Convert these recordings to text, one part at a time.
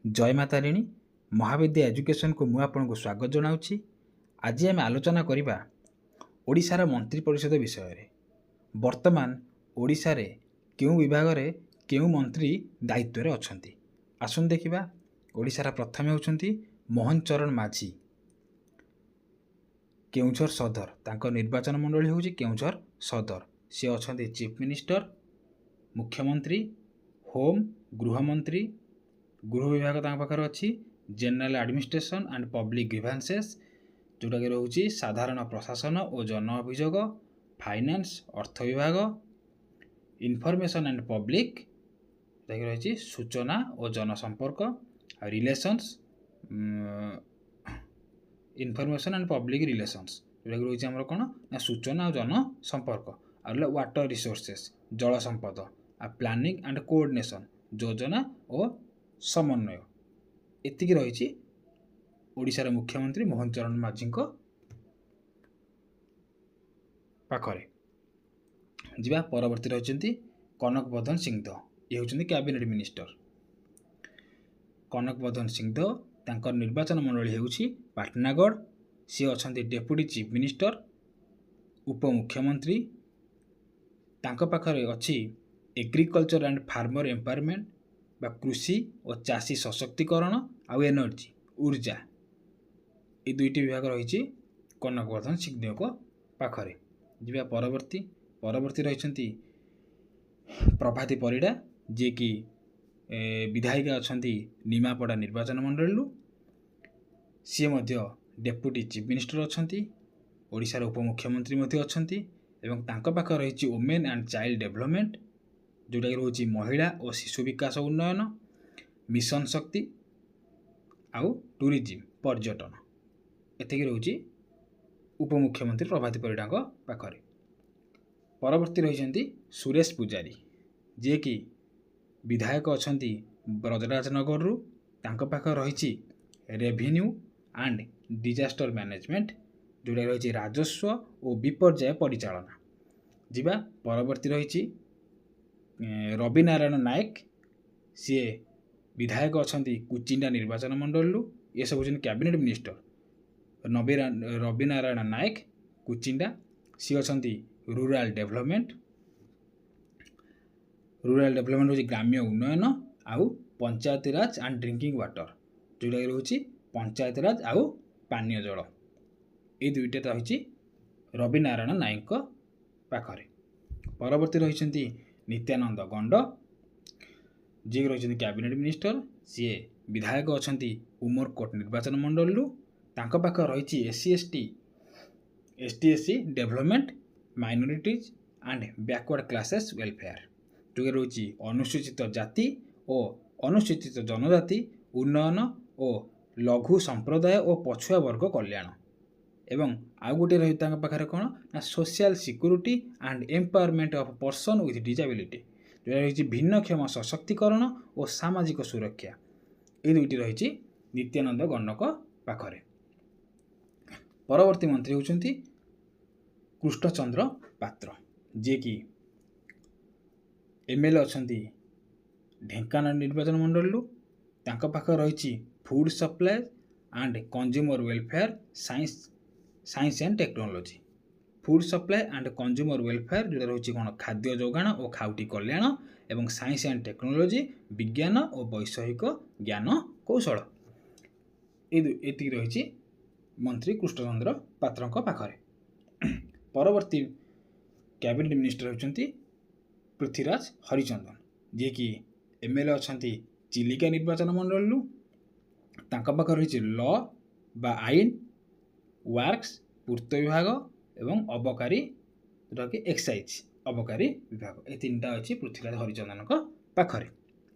ଜୟ ମା ତାରିଣୀ। ମହାବିଦ୍ୟା ଏଜୁକେସନକୁ ମୁଁ ଆପଣଙ୍କୁ ସ୍ୱାଗତ ଜଣାଉଛି। ଆଜି ଆମେ ଆଲୋଚନା କରିବା ଓଡ଼ିଶାର ମନ୍ତ୍ରୀ ପରିଷଦ ବିଷୟରେ। ବର୍ତ୍ତମାନ ଓଡ଼ିଶାରେ କେଉଁ ବିଭାଗରେ କେଉଁ ମନ୍ତ୍ରୀ ଦାୟିତ୍ୱରେ ଅଛନ୍ତି, ଆସନ୍ତୁ ଦେଖିବା। ଓଡ଼ିଶାର ପ୍ରଥମେ ହେଉଛନ୍ତି ମୋହନ ଚରଣ ମାଝୀ, କେଉଁଝର ସଦର। ତାଙ୍କ ନିର୍ବାଚନ ମଣ୍ଡଳୀ ହେଉଛି କେଉଁଝର ସଦର। ସିଏ ଅଛନ୍ତି ଚିଫ୍ ମିନିଷ୍ଟର, ମୁଖ୍ୟମନ୍ତ୍ରୀ, ହୋମ୍ ଗୃହମନ୍ତ୍ରୀ, ଗୃହ ବିଭାଗ ତାଙ୍କ ପାଖରେ ଅଛି, General Administration and Public Grievances, ଯେଉଁଟାକି ରହୁଛି ସାଧାରଣ ପ୍ରଶାସନ ଓ ଜନ ଅଭିଯୋଗ, ଫାଇନାନ୍ସ ଅର୍ଥ ବିଭାଗ, ଇନଫର୍ମେସନ୍ ଆଣ୍ଡ ପବ୍ଲିକ୍, ଯେଉଁଟାକି ରହିଛି ସୂଚନା ଓ ଜନସମ୍ପର୍କ, ଆଉ relations, information and public relations, ଯେଉଁଟାକି ରହୁଛି ଆମର କ'ଣ ନା ସୂଚନା ଓ ଜନସମ୍ପର୍କ, ଆଉ ରହିଲା ୱାଟର ରିସୋର୍ସେସ୍ ଜଳ ସମ୍ପଦ, ଆଉ ପ୍ଲାନିଂ ଆଣ୍ଡ କୋଅର୍ଡ଼ିନେସନ୍ ଯୋଜନା ଓ ସମନ୍ୱୟ। ଏତିକି ରହିଛି ଓଡ଼ିଶାର ମୁଖ୍ୟମନ୍ତ୍ରୀ ମୋହନ ଚରଣ ମାଝୀଙ୍କ ପାଖରେ। ଯିବା ପରବର୍ତ୍ତୀ, ରହିଛନ୍ତି କନକ ବର୍ଦ୍ଧନ ସିଂଦେଓ। ଇଏ ହେଉଛନ୍ତି କ୍ୟାବିନେଟ୍ ମିନିଷ୍ଟର କନକ ବର୍ଦ୍ଧନ ସିଂଦେଓ। ତାଙ୍କର ନିର୍ବାଚନ ମଣ୍ଡଳୀ ହେଉଛି ପାଟନାଗଡ଼। ସିଏ ଅଛନ୍ତି ଡେପୁଟି ଚିଫ୍ ମିନିଷ୍ଟର, ଉପମୁଖ୍ୟମନ୍ତ୍ରୀ। ତାଙ୍କ ପାଖରେ ଅଛି ଏଗ୍ରିକଲଚର ଆଣ୍ଡ ଫାର୍ମର ଏମ୍ପାୱାରମେଣ୍ଟ ବା କୃଷି ଓ ଚାଷୀ ସଶକ୍ତିକରଣ, ଆଉ ଏନର୍ଜି ଉର୍ଜା। ଏ ଦୁଇଟି ବିଭାଗ ରହିଛି କନକ ବର୍ଦ୍ଧନ ସିଂଦେଓଙ୍କ ପାଖରେ। ଯିବା ପରବର୍ତ୍ତୀ। ପରବର୍ତ୍ତୀ ରହିଛନ୍ତି ପ୍ରଭାତୀ ପରିଡ଼ା, ଯିଏକି ବିଧାୟିକା ଅଛନ୍ତି ନିମାପଡ଼ା ନିର୍ବାଚନ ମଣ୍ଡଳୀରୁ। ସିଏ ମଧ୍ୟ ଡେପୁଟି ଚିଫ୍ ମିନିଷ୍ଟର ଅଛନ୍ତି, ଓଡ଼ିଶାର ଉପମୁଖ୍ୟମନ୍ତ୍ରୀ ମଧ୍ୟ ଅଛନ୍ତି ଏବଂ ତାଙ୍କ ପାଖରେ ରହିଛି ଓମେନ୍ ଆଣ୍ଡ ଚାଇଲ୍ଡ ଡେଭଲପମେଣ୍ଟ, ଯେଉଁଟାକି ରହୁଛି ମହିଳା ଓ ଶିଶୁ ବିକାଶ ଉନ୍ନୟନ, ମିଶନ ଶକ୍ତି ଆଉ ଟୁରିଜିମ୍ ପର୍ଯ୍ୟଟନ। ଏତିକି ରହୁଛି ଉପମୁଖ୍ୟମନ୍ତ୍ରୀ ପ୍ରଭାତୀ ପରିଡ଼ାଙ୍କ ପାଖରେ। ପରବର୍ତ୍ତୀ ରହିଛନ୍ତି ସୁରେଶ ପୂଜାରୀ, ଯିଏକି ବିଧାୟକ ଅଛନ୍ତି ବ୍ରଜରାଜନଗରରୁ। ତାଙ୍କ ପାଖରେ ରହିଛି ରେଭିନ୍ୟୁ ଆଣ୍ଡ ଡିଜାଷ୍ଟର ମ୍ୟାନେଜମେଣ୍ଟ, ଯେଉଁଟା ରହିଛି ରାଜସ୍ୱ ଓ ବିପର୍ଯ୍ୟୟ ପରିଚାଳନା। ଯିବା ପରବର୍ତ୍ତୀ, ରହିଛି ରବିନାରାୟଣ ନାୟକ। ସିଏ ବିଧାୟକ ଅଛନ୍ତି କୁଚିଣ୍ଡା ନିର୍ବାଚନ ମଣ୍ଡଳୀରୁ। ଏସବୁ ହେଉଛନ୍ତି କ୍ୟାବିନେଟ୍ ମିନିଷ୍ଟର। ରବିନାରାୟଣ ନାୟକ କୁଚିଣ୍ଡା, ସିଏ ଅଛନ୍ତି ରୁରାଲ ଡେଭଲପମେଣ୍ଟ। ରୁରାଲ ଡେଭଲପମେଣ୍ଟ ହେଉଛି ଗ୍ରାମ୍ୟ ଉନ୍ନୟନ, ଆଉ ପଞ୍ଚାୟତିରାଜ ଆଣ୍ଡ ଡ୍ରିଙ୍କିଂ ୱାଟର, ଯେଉଁଟାକି ରହୁଛି ପଞ୍ଚାୟତିରାଜ ଆଉ ପାନୀୟ ଜଳ। ଏଇ ଦୁଇଟା ରହିଛି ରବିନାରାୟଣ ନାୟକଙ୍କ ପାଖରେ। ପରବର୍ତ୍ତୀ ରହିଛନ୍ତି ନିତ୍ୟାନନ୍ଦ ଗଣ୍ଡ, ଯିଏକି ରହିଛନ୍ତି କ୍ୟାବିନେଟ୍ ମିନିଷ୍ଟର। ସିଏ ବିଧାୟକ ଅଛନ୍ତି ଉମରକୋଟ ନିର୍ବାଚନ ମଣ୍ଡଳୀରୁ। ତାଙ୍କ ପାଖରେ ରହିଛି SC ST, ST SC Development, Minorities and Backward Classes Welfare, ଯେଉଁଟା ରହୁଛି ଅନୁସୂଚିତ ଜାତି ଓ ଅନୁସୂଚିତ ଜନଜାତି ଉନ୍ନୟନ ଓ ଲଘୁ ସମ୍ପ୍ରଦାୟ ଓ ପଛୁଆ ବର୍ଗ କଲ୍ୟାଣ। ଏବଂ ଆଉ ଗୋଟିଏ ରହିଛି ତାଙ୍କ ପାଖରେ କ'ଣ ନା Social Security and Empowerment of Person with Disability, ଯେଉଁଟା ରହିଛି ଭିନ୍ନକ୍ଷମ ସଶକ୍ତିକରଣ ଓ ସାମାଜିକ ସୁରକ୍ଷା। ଏଇ ଦୁଇଟି ରହିଛି ନିତ୍ୟାନନ୍ଦ ଗଣ୍ଡଙ୍କ ପାଖରେ। ପରବର୍ତ୍ତୀ ମନ୍ତ୍ରୀ ହେଉଛନ୍ତି କୃଷ୍ଣଚନ୍ଦ୍ର ପାତ୍ର, ଯିଏକି ଏମ୍ଏଲ୍ଏ ଅଛନ୍ତି ଢେଙ୍କାନାଳ ନିର୍ବାଚନ ମଣ୍ଡଳୀରୁ। ତାଙ୍କ ପାଖରେ ରହିଛି Food Supply and Consumer Welfare, Science and Technology. Food Supply and Consumer Welfare, ଯେଉଁଟା ରହୁଛି କ'ଣ ଖାଦ୍ୟ ଯୋଗାଣ ଓ ଖାଉଟି କଲ୍ୟାଣ, ଏବଂ ସାଇନ୍ସ ଆଣ୍ଡ ଟେକ୍ନୋଲୋଜି ବିଜ୍ଞାନ ଓ ବୈଷୟିକ ଜ୍ଞାନ କୌଶଳ। ଏତିକି ରହିଛି ମନ୍ତ୍ରୀ କୃଷ୍ଣଚନ୍ଦ୍ର ପାତ୍ରଙ୍କ ପାଖରେ। ପରବର୍ତ୍ତୀ କ୍ୟାବିନେଟ୍ ମିନିଷ୍ଟର ହେଉଛନ୍ତି ପୃଥ୍ୱୀରାଜ ହରିଚନ୍ଦନ, ଯିଏକି ଏମ୍ଏଲ୍ଏ ଅଛନ୍ତି ଚିଲିକା ନିର୍ବାଚନ ମଣ୍ଡଳୀରୁ। ତାଙ୍କ ପାଖରେ ରହିଛି ଲ ବା ଆଇନ, ୱାର୍କସ ପୂର୍ତ୍ତ ବିଭାଗ ଏବଂ ଅବକାରୀ, ଯେଉଁଟାକି ଏକ୍ସାଇଜ୍ ଅବକାରୀ ବିଭାଗ। ଏ ତିନିଟା ଅଛି ପୃଥ୍ୱୀରାଜ ହରିଚନ୍ଦନଙ୍କ ପାଖରେ।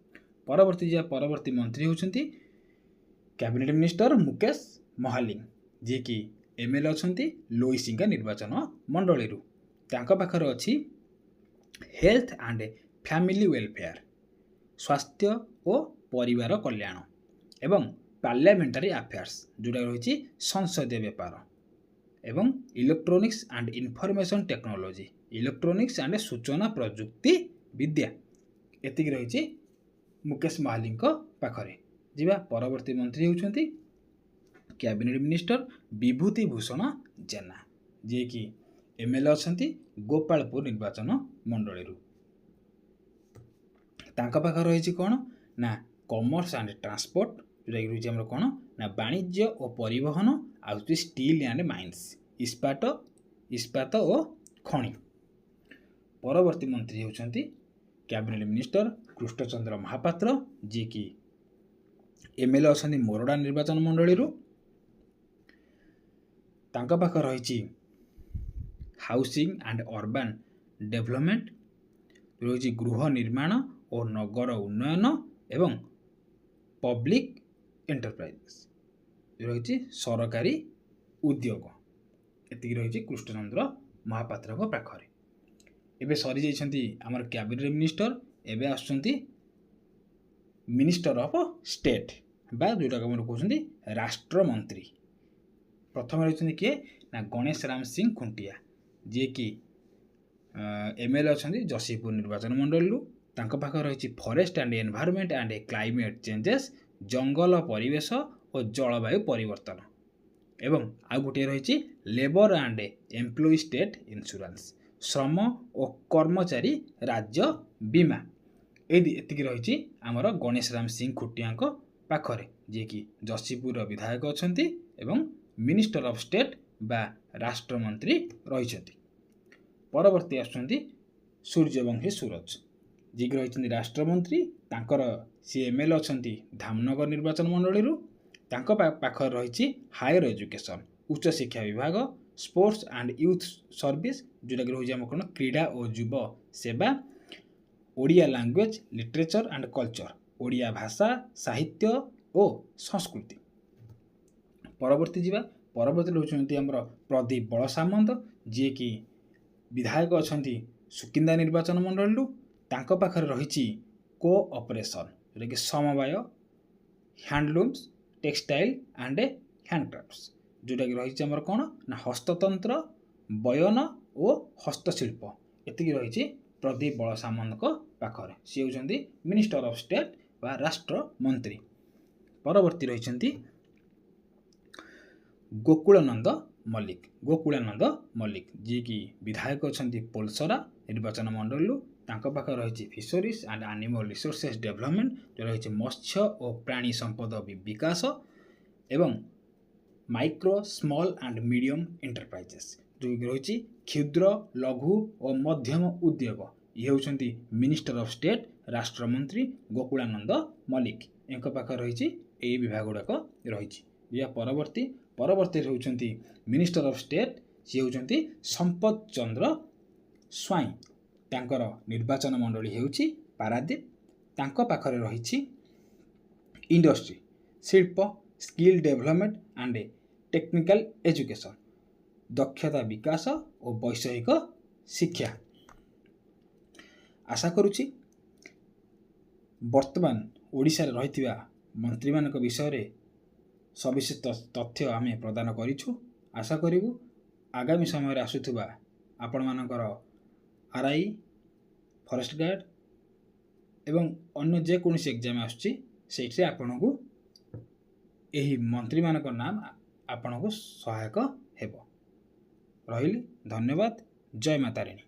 ପରବର୍ତ୍ତୀ ଯିବା। ପରବର୍ତ୍ତୀ ମନ୍ତ୍ରୀ ହେଉଛନ୍ତି କ୍ୟାବିନେଟ୍ ମିନିଷ୍ଟର ମୁକେଶ ମହାଲିଙ୍ଗ, ଯିଏକି ଏମ୍ଏଲ୍ଏ ଅଛନ୍ତି ଲୋଇସିଙ୍ଗା ନିର୍ବାଚନ ମଣ୍ଡଳୀରୁ। ତାଙ୍କ ପାଖରେ ଅଛି ହେଲ୍ଥ ଆଣ୍ଡ ଫ୍ୟାମିଲି ୱେଲଫେୟାର, ସ୍ୱାସ୍ଥ୍ୟ ଓ ପରିବାର କଲ୍ୟାଣ, ଏବଂ ପାର୍ଲାମେଣ୍ଟାରୀ ଆଫେୟାର୍ସ, ଯେଉଁଟା ରହିଛି ସଂସଦୀୟ ବ୍ୟାପାର, ଏବଂ Electronics and Information Technology, Electronics and ସୂଚନା ପ୍ରଯୁକ୍ତି ବିଦ୍ୟା। ଏତିକି ରହିଛି ମୁକେଶ ମହାଲିଙ୍କ ପାଖରେ। ଯିବା, ପରବର୍ତ୍ତୀ ମନ୍ତ୍ରୀ ହେଉଛନ୍ତି କ୍ୟାବିନେଟ୍ ମିନିଷ୍ଟର ବିଭୂତି ଭୂଷଣ ଜେନା, ଯିଏକି ଏମ୍ଏଲ୍ଏ ଅଛନ୍ତି ଗୋପାଳପୁର ନିର୍ବାଚନ ମଣ୍ଡଳୀରୁ। ତାଙ୍କ ପାଖରେ ରହିଛି କ'ଣ ନା କମର୍ସ ଆଣ୍ଡ ଟ୍ରାନ୍ସପୋର୍ଟ, ଯେଉଁଟାକି ରହିଛି ଆମର କ'ଣ ନା ବାଣିଜ୍ୟ ଓ ପରିବହନ, ଆଉ ହେଉଛି ଷ୍ଟିଲ୍ ଆଣ୍ଡ ମାଇନ୍ସ, ଇସ୍ପାତ ଓ ଖଣି। ପରବର୍ତ୍ତୀ ମନ୍ତ୍ରୀ ହେଉଛନ୍ତି କ୍ୟାବିନେଟ୍ ମିନିଷ୍ଟର କୃଷ୍ଣଚନ୍ଦ୍ର ମହାପାତ୍ର, ଯିଏକି ଏମ୍ଏଲ୍ଏ ଅଛନ୍ତି ମୋରଡ଼ା ନିର୍ବାଚନ ମଣ୍ଡଳୀରୁ। ତାଙ୍କ ପାଖରେ ରହିଛି ହାଉସିଂ ଆଣ୍ଡ ଅର୍ବାନ୍ ଡେଭଲପମେଣ୍ଟ, ରହିଛି ଗୃହ ନିର୍ମାଣ ଓ ନଗର ଉନ୍ନୟନ ଏବଂ ପବ୍ଲିକ୍ ଏଣ୍ଟରପ୍ରାଇଜେସ୍, ରହିଛି ସରକାରୀ ଉଦ୍ୟୋଗ। ଏତିକି ରହିଛି କୃଷ୍ଣଚନ୍ଦ୍ର ମହାପାତ୍ରଙ୍କ ପାଖରେ। ଏବେ ସରିଯାଇଛନ୍ତି ଆମର କ୍ୟାବିନେଟ୍ ମିନିଷ୍ଟର। ଏବେ ଆସୁଛନ୍ତି ମିନିଷ୍ଟର ଅଫ୍ ଷ୍ଟେଟ୍ ବା ଯେଉଁଟାକୁ ଆମର କହୁଛନ୍ତି ରାଷ୍ଟ୍ରମନ୍ତ୍ରୀ। ପ୍ରଥମେ ରହିଛନ୍ତି କିଏ ନା ଗଣେଶ ରାମ ସିଂ ଖୁଣ୍ଟିଆ, ଯିଏକି ଏମ୍ଏଲ୍ଏ ଅଛନ୍ତି ଯଶୀପୁର ନିର୍ବାଚନ ମଣ୍ଡଳୀରୁ। ତାଙ୍କ ପାଖରେ ରହିଛି forest and environment and climate changes, ଜଙ୍ଗଲ, ପରିବେଶ ଓ ଜଳବାୟୁ ପରିବର୍ତ୍ତନ ଏବଂ ଆଉ ଗୋଟିଏ ରହିଛି labour and employee state insurance, ଶ୍ରମ ଓ କର୍ମଚାରୀ ରାଜ୍ୟ ବୀମା। ଏଇ ଏତିକି ରହିଛି ଆମର ଗଣେଶ ରାମ ସିଂ ଖୁଣ୍ଟିଆଙ୍କ ପାଖରେ, ଯିଏକି ଯଶୀପୁରର ବିଧାୟକ ଅଛନ୍ତି ଏବଂ ମିନିଷ୍ଟର ଅଫ୍ ଷ୍ଟେଟ୍ ବା ରାଷ୍ଟ୍ରମନ୍ତ୍ରୀ ରହିଛନ୍ତି। ପରବର୍ତ୍ତୀ ଆସୁଛନ୍ତି ସୂର୍ଯ୍ୟବଂଶୀ ସୁରଜ, ଯିଏକି ରହିଛନ୍ତି ରାଷ୍ଟ୍ରମନ୍ତ୍ରୀ। ତାଙ୍କର ସିଏ ଏମ୍ଏଲ୍ଏ ଅଛନ୍ତି ଧାମନଗର ନିର୍ବାଚନ ମଣ୍ଡଳୀରୁ। ତାଙ୍କ ପାଖରେ ରହିଛି ହାୟର ଏଜୁକେସନ୍, ଉଚ୍ଚଶିକ୍ଷା ବିଭାଗ, ସ୍ପୋର୍ଟସ୍ ଆଣ୍ଡ ୟୁଥ୍ ସର୍ଭିସ୍, ଯେଉଁଟାକି ରହୁଛି ଆମର କ'ଣ କ୍ରୀଡ଼ା ଓ ଯୁବ ସେବା, Odia language literature and culture, Odia ଭାଷା, ସାହିତ୍ୟ ଓ ସଂସ୍କୃତି। ପରବର୍ତ୍ତୀ ଯିବା। ପରବର୍ତ୍ତୀ ରହୁଛନ୍ତି ଆମର ପ୍ରଦୀପ ବଳ ସାମନ୍ତ, ଯିଏକି ବିଧାୟକ ଅଛନ୍ତି ସୁକିନ୍ଦା ନିର୍ବାଚନ ମଣ୍ଡଳୀରୁ। ତାଙ୍କ ପାଖରେ ରହିଛି କୋ ଅପରେସନ୍, ଯେଉଁଟାକି ସମବାୟ, ହ୍ୟାଣ୍ଡଲୁମ୍ସ, ଟେକ୍ସଟାଇଲ୍ ଆଣ୍ଡ ହ୍ୟାଣ୍ଡକ୍ରାଫ୍ଟସ୍, ଯେଉଁଟାକି ରହିଛି ଆମର କ'ଣ ନା ହସ୍ତତନ୍ତ୍ର, ବୟନ ଓ ହସ୍ତଶିଳ୍ପ। ଏତିକି ରହିଛି ପ୍ରଦୀପ ବଳ ସାମନ୍ତଙ୍କ ପାଖରେ। ସିଏ ହେଉଛନ୍ତି ମିନିଷ୍ଟର ଅଫ୍ ଷ୍ଟେଟ୍ ବା ରାଷ୍ଟ୍ରମନ୍ତ୍ରୀ। ପରବର୍ତ୍ତୀ ରହିଛନ୍ତି ଗୋକୁଳାନନ୍ଦ ମଲ୍ଲିକ। ଗୋକୁଳାନନ୍ଦ ମଲ୍ଲିକ, ଯିଏକି ବିଧାୟକ ଅଛନ୍ତି ପୋଲସରା ନିର୍ବାଚନ ମଣ୍ଡଳୀରୁ। ତାଙ୍କ ପାଖରେ ରହିଛି fisheries and animal resources development, ଯେଉଁ ରହିଛି ମତ୍ସ୍ୟ ଓ ପ୍ରାଣୀ ସମ୍ପଦ ବିକାଶ ଏବଂ micro small and medium enterprises, ଯେଉଁକି ରହିଛି କ୍ଷୁଦ୍ର, ଲଘୁ ଓ ମଧ୍ୟମ ଉଦ୍ୟୋଗ। ଇଏ ହେଉଛନ୍ତି ମିନିଷ୍ଟର ଅଫ୍ ଷ୍ଟେଟ୍, ରାଷ୍ଟ୍ରମନ୍ତ୍ରୀ ଗୋକୁଳାନନ୍ଦ ମଲ୍ଲିକ। ଏଙ୍କ ପାଖରେ ରହିଛି ଏଇ ବିଭାଗ ଗୁଡ଼ାକ ରହିଛି। ଯିବା ପରବର୍ତ୍ତୀ। ପରବର୍ତ୍ତୀ ହେଉଛନ୍ତି ମିନିଷ୍ଟର ଅଫ୍ ଷ୍ଟେଟ୍, ସିଏ ହେଉଛନ୍ତି ସମ୍ପଦ ଚନ୍ଦ୍ର ସ୍ୱାଇଁ। ତାଙ୍କର ନିର୍ବାଚନ ମଣ୍ଡଳୀ ହେଉଛି ପାରାଦୀପ। ତାଙ୍କ ପାଖରେ ରହିଛି ଇଣ୍ଡଷ୍ଟ୍ରି, ଶିଳ୍ପ, skill development and technical education, ଦକ୍ଷତା ବିକାଶ ଓ ବୈଷୟିକ ଶିକ୍ଷା। ଆଶା କରୁଛି ବର୍ତ୍ତମାନ ଓଡ଼ିଶାରେ ରହିଥିବା ମନ୍ତ୍ରୀମାନଙ୍କ ବିଷୟରେ ସବିଶେଷ ତଥ୍ୟ ଆମେ ପ୍ରଦାନ କରିଛୁ। ଆଶା କରିବୁ ଆଗାମୀ ସମୟରେ ଆସୁଥିବା ଆପଣମାନଙ୍କର ଆର୍ଆଇ, ଫରେଷ୍ଟ ଗାର୍ଡ଼ ଏବଂ ଅନ୍ୟ ଯେକୌଣସି ଏକ୍ଜାମ୍ ଆସୁଛି, ସେଇଥିରେ ଆପଣଙ୍କୁ ଏହି ମନ୍ତ୍ରୀମାନଙ୍କ ନାମ ଆପଣଙ୍କୁ ସହାୟକ ହେବ। ରହିଲି, ଧନ୍ୟବାଦ। ଜୟ ମା ତାରିଣୀ।